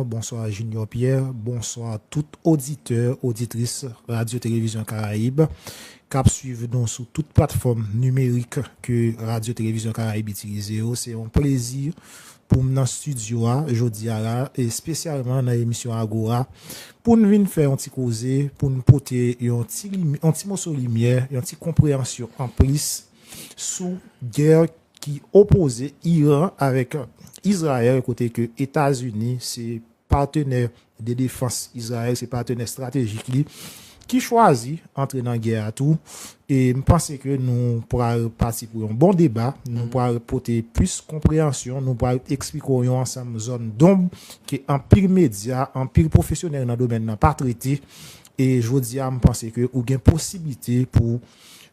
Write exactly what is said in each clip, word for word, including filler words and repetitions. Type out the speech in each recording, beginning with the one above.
Bonswa Junior Pierre, bonswa tout oditè, oditris Radyo Televizyon Karayib k ap swiv nou sou tout platfòm nimerik ke Radyo Televizyon Karayib itilize yo. Se yon plezi pou m nan estidyo a jodi a la, espesyalman nan emisyon Agora, pou n vin fè yon ti koze, pou n pote yon ti limi-, yon ti moso limyè, yon ti konpreyansyon anplis sou gè ki opoze Iran avèk Izrayèl, kote ke Etazini se patenè de defans Izrayèl, se patenè estratejik li, ki chwazi antre nan gè a tou. E m panse ke nou pral pati pou yon bon deba, nou pral pote plis konpreyansyon, nou pral eksplike w yon ansanm zòn donb ke anpil medya, anpil pwofesyonèl nan domèn nan pa trete. E jodi a, m panse ke ou gen posiblite pou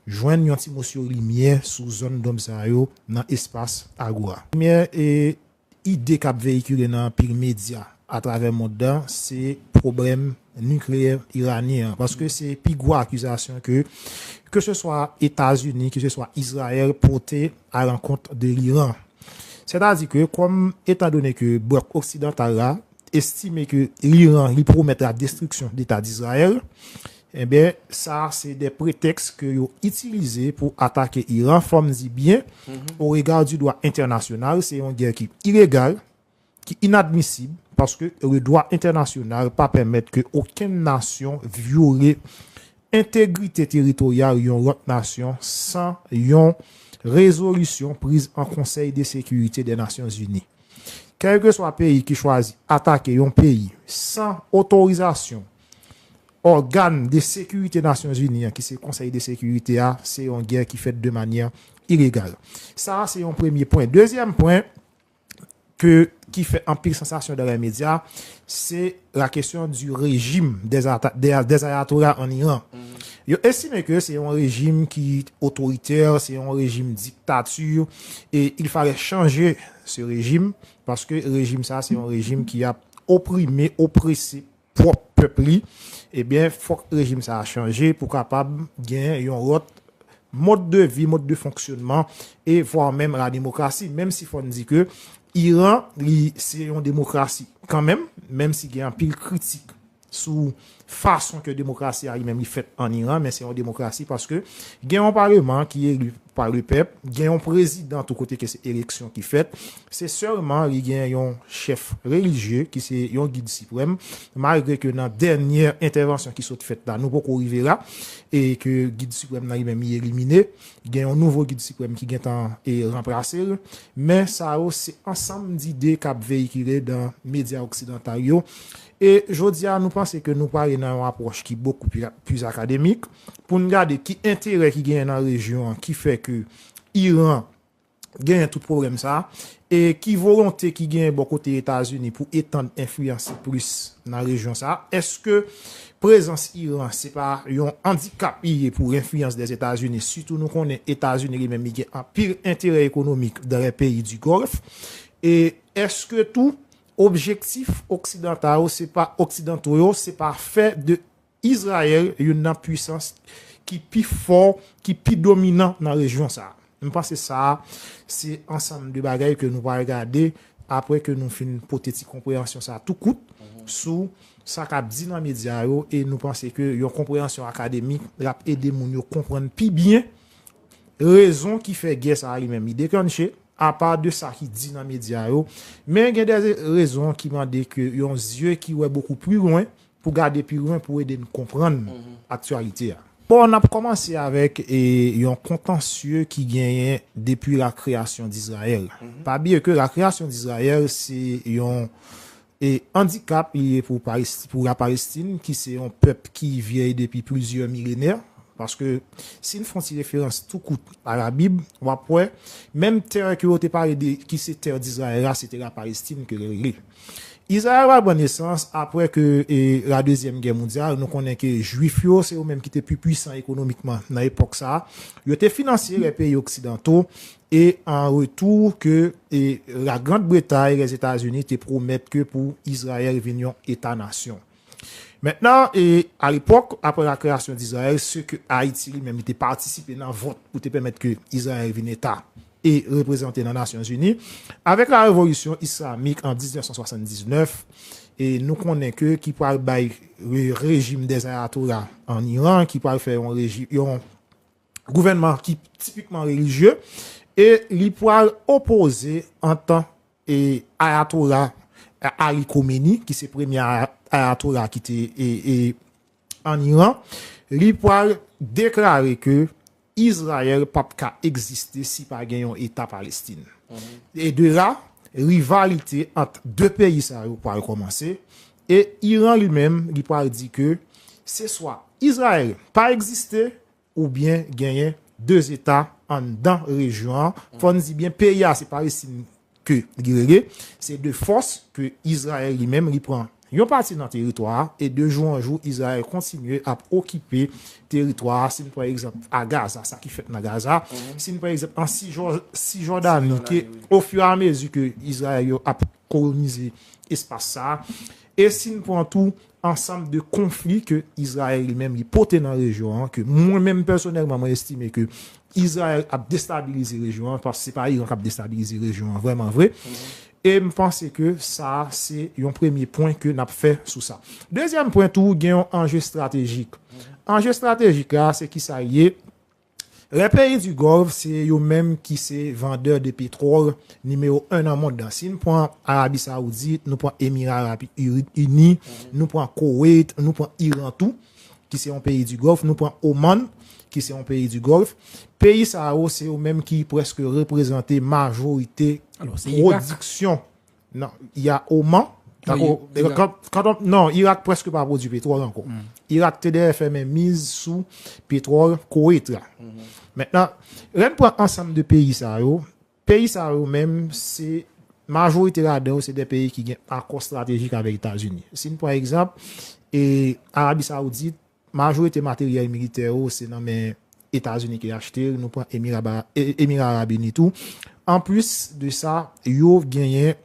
jwenn yon ti moso limyè sou zòn donb sa yo nan espas Agora. Premyè e ide k ap veyikile nan anpil medya atravè mond lan, se pwoblèm nikleyè iranyen an. Paske se pi gwo akizasyon ke, ke se swa Etazini, ke se swa Izrayèl pote a lankont de Liran. Sètadi ke, kòm, etandone ke blòk oksidantal la estime ke Liran li pwomèt la destriksyon Leta Dizrayèl, ebyen, sa se de pretèks ke yo itilize pou atake Iran. Fò m di byen, o rega di dwa entènasyonal, se yon gè ki ilegal, ki inadmisib, paske le dwa entènasyonal pa pèmèt ke okenn nasyon vyole entegrite teritoryal yon lòt nasyon san yon rezolisyon priz an Konsèy de Sekirite de Nasyonzini. Kèlkeswa peyi ki chwazi atake yon peyi san otorizasyon ògàn de sekirite Nasyonzini an, ki se Konsèy de Sekirite a, se yon gè ki fèt de manyè ilegal. Sa a, se yon premye pwen. Dezyèm pwen, ke, ki fè anpil sansasyon dan lè medya, se la kesyon di rejim des ata-, des, des ayatola an Iran. Yo estime ke se yon rejim ki otoritè, se yon rejim diktati, e il fallait changer ce régime, paske rejim sa se yon rejim ki ap oprime, oprese pwòp pèp li, ebyen, fòk rejim sa a chanje pou kapab gen yon lòt mòd de vi, mòd de fonksyonman, e vwa menm la demokrasi, menm si fò n di ke Iran, li, se yon demokrasi kanmenm, menm si gen anpil kritik sou fason ke demokrasi a li menm li fèt an Iran, men se yon demokrasi paske gen yon paleman ki eli pa le pèp, gen yon prezidan tou kote ke se eleksyon ki fèt, se sèlman li gen yon chèf relijye ki se yon gid siprèm, malgre ke nan dènyè entèvansyon ki sot fèt la, nou poko rive la, e ke gid siprèm nan li menm li elimine, gen yon nouvo gid siprèm ki gentan e ranplase l, men sa yo se ansanm dide k ap veyikile dan medya oksidantal yo. E jodi a, nou panse ke nou prale nan yon apwòch ki bokou pli, pli akademik, pou n gade ki enterè ki genyen nan rejyon an, ki fè ke Iran genyen tout pwoblèm sa a, e ki volonte ki genyen bò kote Etazini pou etann enfliyans li plis nan rejyon sa a. Èske prezans Iran se pa yon andikap li ye pou lenfliyans dèzetazini, sitou nou konnen Etazini li menm li gen anpil enterè ekonomik dan lè peyi di Gòlf? E èske tou objektif oksidantal yo, se pa, oksidanto yo, se pa fè de Izrayèl youn nan pwisans ki pi fò, ki pi dominan nan rejyon sa a? M panse sa a, se ansanm de bagay ke nou pral gade apre ke nou fin pote ti konpreyansyon sa a tou kout sou sa k ap di nan medya yo, e nou panse ke yon konpreyansyon akademik l ap ede moun yo konprann pi byen rezon ki fè gè sa a li menm li deklanche, apa de sa ki di nan medya yo, men gen de rezon ki mande ke yon zye ki wè bokou pli lwen, pou gade pi lwen, pou ede n konprann aktyalite a. Bon, n ap kòmanse avèk e, yon kontansye ki genyen depi la kreyasyon d'Izrayèl. Pa bliye ke la kreyasyon d'Izrayèl se yon e, andikap li ye pou Palesti-, pou la Palestin, ki se yon pèp ki vyèy depi plizyè milenè. Paske si n fè yon ti referans tou kout a Labib, w ap wè, menm tè ke yo te pale de, ki se tè d'Izrayèl la, se te la Palestin ke l rele. Izrayèl pral pran nesans apre ke e, la Dezyèm Gè Mondyal, nou konnen ke Jwif yo, se yo menm ki te pi pwisan ekonomikman nan epòk sa a. Yo te finanse lè peyi oksidanto, e an retou ke e, la Grande Bretagne, Lèzetazini te pwomèt ke pou Izrayèl vin yon eta nasyon. Mentnan, e, a lepòk, apre la kreyasyon d'Izrayèl, se ke Ayiti li menm li te patisipe nan vòt pou te pèmèt ke Izrayèl vin eta e reprezante nan Nasyonzini. Avèk la revolisyon islamik an diznèf san swasann diznèf, e nou konnen ke ki pral bay re- rejim dèz ayatola an Iran, ki pral fè yon rejim, yon gouvènman ki tipikman relijye, e li pral opoze antan e ayatola Ali Khomeini, ki se premye aya- ayatola ki te e, e, an Iran, li pral deklare ke Izrayèl p ap ka egziste si pa gen yon Eta Palestin. E de la, rivalite ant de peyi sa yo pral kòmanse, e Iran li menm, li pral di ke se swa Izrayèl pa egziste, oubyen genyen de Eta anndan rejyon an. Fò n di byen, peyi a se Palestin ke li rele, se de fòs ke Izrayèl li menm li pran yon pati nan teritwa a, e de jou an jou, Izrayèl kontinye ap okipe teritwa a. Si n pran egzanp a Gaza, sa ki fèt nan Gaza, si n pran egzanp an Sijò- Sijòdani, ke ofiramezi ke Izrayèl yo ap kolonize espas sa a, e si n pran tou ansanm de konfli ke Izrayèl li menm li pote nan rejyon an, ke mwen menm pèsonèlman mwen estime ke Izrayèl ap destabilize rejyon an, paske se pa Iran k ap destabilize rejyon an vrèman vre. E m panse ke sa se yon premye pwen ke n ap fè sou sa. Dezyèm pwen tou, gen yon anje estratejik. Anje estratejik la, se ki sa l ye? Lè peyi di Gòlf, se yo menm ki se vandè de petwòl nimewo en nan mond lan. Si n pran Arabi Saoudit, nou pran Emira Arab Ini, nou pran Koweit, nou pran Iran tou, ki se yon peyi di Gòlf, nou pran Oman, ki se yon peyi di Gòlf. Peyi sa yo, se yo menm ki prèske reprezante majorite pwodiksyon nan, y a Oman. Dakò? Kan, kan, non, Irak prèske pa pwodui petwòl ankò. Irak te dèyè fèmen miz sou petwòl Koweit la. Mentnan, lè n pran ansanm de peyi sa yo, peyi sa yo menm, se majorite ladan yo, se de peyi ki gen akò estratejik avèk Etazini. Si n pran egzanp, e Arabi Saoudit, majorite materyèl militè yo, se nan men Etazini ki achte l, nou pran Emira, Emira Arab Ini tou. Anplis de sa, yo genyen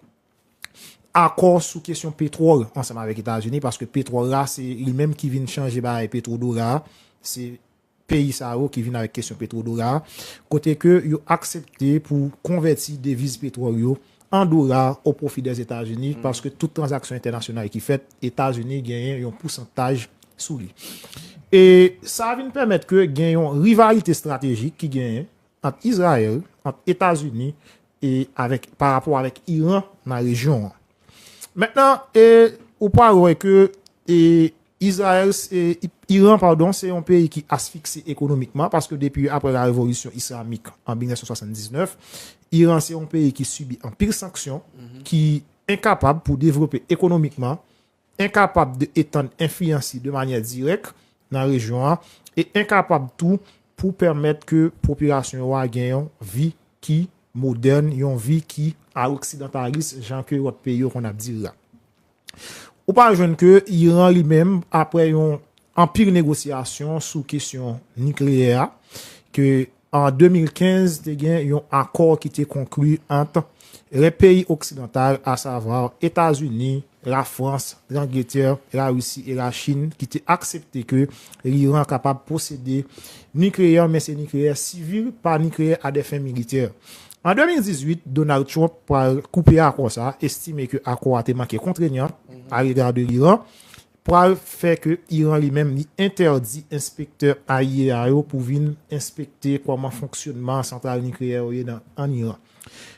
akò sou kesyon petwòl ansanm avèk Etazini, paske petwòl la, se li menm ki vin chanje bagay petwodola a. Se peyi sa yo ki vin avèk kesyon petwodola a, kote ke yo aksepte pou konvèti deviz petwòl yo an dola o pwofi dèzetazini, paske tout tranzaksyon entènasyonal ki fèt, Etazini genyen yon pousantaj sou li. E sa vin pèmèt ke gen yon rivalite estratejik ki genyen ant Izrayèl, ant Etazini, e avèk, pa rapò avèk Iran nan rejyon an. Mentnan, e, ou pral wè ke, e, Izrayèl, se, Iran, padon, se yon peyi ki asfikse ekonomikman, paske depi apre la revolisyon islamik an mil nèf san swasanndiznèf, Iran se yon peyi ki sibi anpil sanksyon, ki enkapab pou devlope ekonomikman, enkapab de etann enfliyans li de manyè dirèk nan rejyon an, e enkapab tou pou pèmèt ke popilasyon yo a gen yon vi ki modèn, yon vi ki a loksidantalis, jan ke lòt peyi yo konn ap di l la. Ou pral jwenn ke Iran li menm, apre yon anpil negosyasyon sou kesyon nikleyè a, ke an de mil kenz, te gen yon akò ki te konkli ant lè peyi oksidantal, asavwa Etazini, Lafrans, Langletè, Larisi e Lachin, ki te aksepte ke Liran kapab posede nikleyè, men se nikleyè sivil, pa nikleyè a dè fen militè. An de mil dizuit, Donald Trump pral koupe akò sa, estime ke akò a te manke kontrenyan a lega de Liran, pral fè ke Iran li menm li entèdi enspektè I A E A yo pou vin enspekte kòman fonksyonman santral nikleyè yo ye nan, an Iran.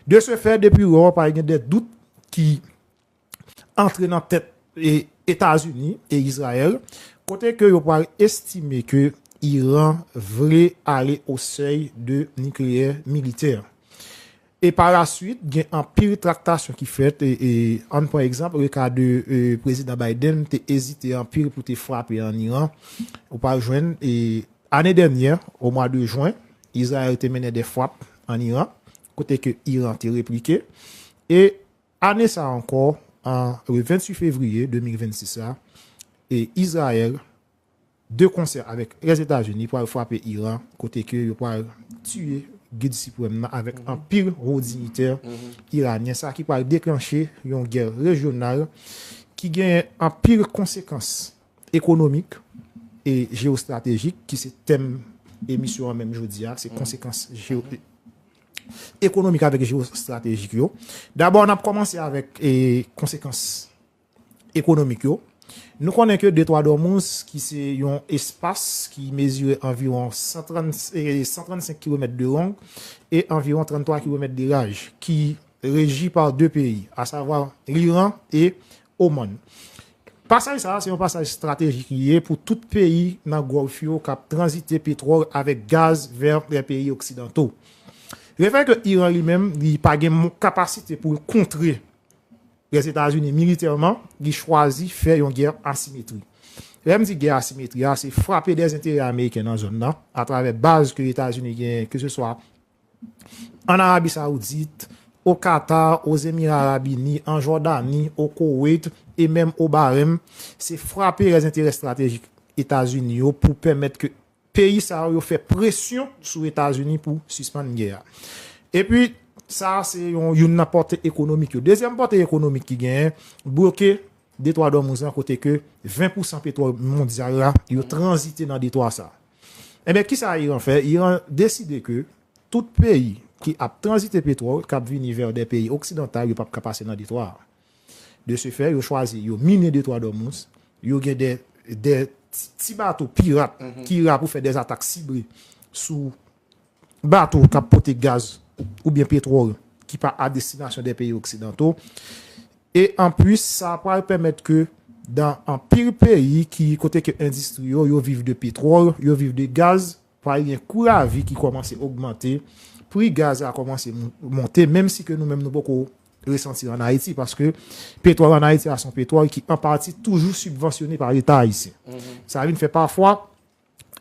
De ce fait, depi lò, pa gen de dout ki antre nan tèt e Etazini e Izrayèl, kote ke yo pral estime ke Iran vle ale o sèy de nikleyè militè. E pa la suit, gen anpil traktasyon ki fèt. E, e, ann pran egzanp, le ka de, e, Prezidan Biden te ezite anpil pou te frape an Iran. Ou pral jwenn, e, ane dènyè, o mwa de jen, Izrayèl te mennen de frap an Iran, kote ke Iran te replike. E ane sa ankò, an, le venntuit fevriye de mil vennsis la, e Izrayèl de konsè avèk Lèzetazini, pral frape Iran, kote ke yo pral tiye gid siprèm nan avèk anpil wo diyitè iranyen, sa ki pral deklanche yon gè rejyonal ki gen anpil konsekans ekonomik e jewestratejik, ki se tèm emisyon an menm jodi a, se konsekans jewo-, ekonomik avèk jewestratejik yo. Dabò, n ap kòmanse avèk, e, konsekans ekonomik yo. Nou konnen ke Detwa d'Ormuz, ki se yon espas ki mezire anviwon san trant, eh, san trannsenk kilomèt de long e anviwon tranntwa kilomèt de laj, ki reji pa de peyi, asavwa Liran e Oman. Pasaj sa a se yon pasaj estratejik li ye pou tout peyi nan Gòlf yo k ap tranzite petwòl avèk gaz vè lè peyi oksidanto. Lefètke Iran li menm, li pa gen mo-, kapasite pou l kontre Lèzetazini militèman, li chwazi fè yon gè asimetri. Lè m di gè asimetri a, se frape dèzenterè ameriken nan zòn nan, atravè baz ke Etazini genyen, ke se swa ann Arabi Sawoudit, o Katar, o Zemira Arab Ini, an Jòdani, o Koweit e menm o Barenm, se frape lèzenterè estratejik Etazini yo pou pèmèt ke peyi sa yo, yo fè presyon sou Etazini pou sispann gè a. Epi, sa a se yon, youn nan pòte ekonomik yo. Dezyèm pòte ekonomik ki genyen, bloke Detwa d'Ormuz lan, kote ke ven pousan petwòl mondyal la, yo tranzite nan detwa sa a. Ebyen, kisa Iran fè? Iran deside ke tout peyi ki ap tranzite petwòl, k ap vini vè de peyi oksidantal, yo p ap ka pase nan detwa a. De ce fait, yo chwazi, yo mine Detwa d'Ormuz, yo gen de, de ti, ti bato pirat ki la pou fè de atak sible sou bato k ap pote gaz oubyen petwòl ki pa a destinasyon de peyi oksidanto. E anplis, sa pral pèmèt ke dan anpil peyi ki kote ke endistri yo, yo viv de petwòl, yo viv de gaz, pral gen kou lavi ki kòmanse ogmante, pri gaz la kòmanse mon-, monte, menm si ke nou menm nou poko resanti an Ayiti, paske petwòl an Ayiti a se yon petwòl ki an pati toujou sibvansyone pa Leta ayisyen. Sa vin fè pafwa,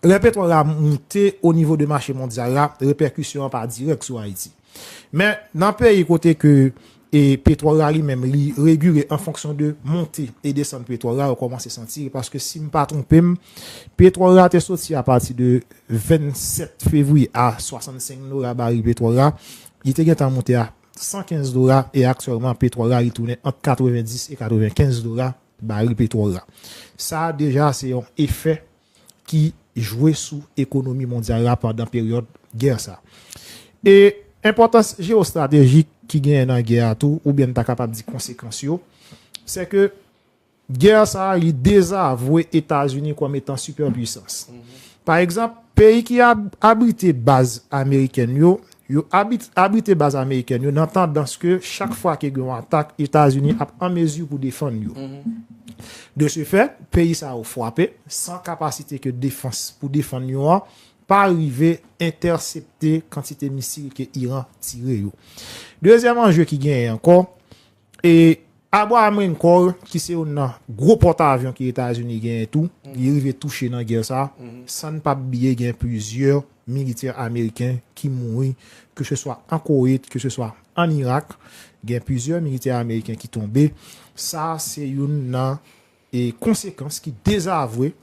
lè petwòl la moute o nivo de mache mondyal la, repèkisyon an pa dirèk sou Ayiti. Men, nan peyi kote ke, e, petwòl la li menm, li regile an fonksyon de monte e desann petwòl la, yo kòmanse santi, paske si m pa twonpe m, petwòl la te soti apati de vennsèt fevriye a swasannsenk dola baril petwòl la, li te gentan monte a san kenz dola, e aktyèlman, petwòl la, li tounen ant katrevendis e katrevenkenz dola baril petwòl la. Sa a deja, se yon efè ki jwe sou ekonomi mondyal la pandan peryòd gè sa. E enpòtans jewestratejik ki genyen nan gè a tou, oubyen n ta kapab di konsekans yo, se ke gè sa a, li dezavwe Etazini kòm etan sipèpwisans. Pa egzanp, peyi ki ab-, abrite baz amerikèn yo, yo abit-, abrite baz amerikèn yo nan tandans ke chak fwa ke gen yon atak, Etazini ap an mezi pou defann yo. De ce fait, peyi sa yo frape san kapasite ke defans pou defann yo an pa rive entèsepte kantite misil ke Iran tire yo. Dezyèm anje ki genyen ankò, e Abraham Lincoln, ki se youn nan gwo pòtavyon ke Etazini genyen tou, li rive touche nan gè sa, san n p ap bliye gen plizyè militè ameriken ki mouri, ke se swa an Koweit, ke se swa an Irak, gen plizyè militè ameriken ki tonbe. Sa se youn nan, e, konsekans ki dezavwe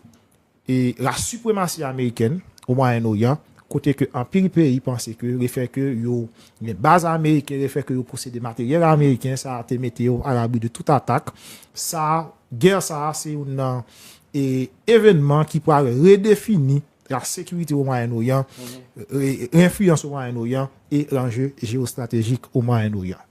e la suprematie américaine au Moyen-Orient, kote ke anpil peyi panse ke lefètke yo gen baz ameriken, lefètke yo posede materyèl ameriken, sa te mete yo alabri de tout atak. Sa, gè sa a, se youn nan, e, evènman ki pral redefini la sécurité au Moyen-Orient, e, enfliyans o Mwayen Oryan e lanje jewestratejik o Mwayen Oryan.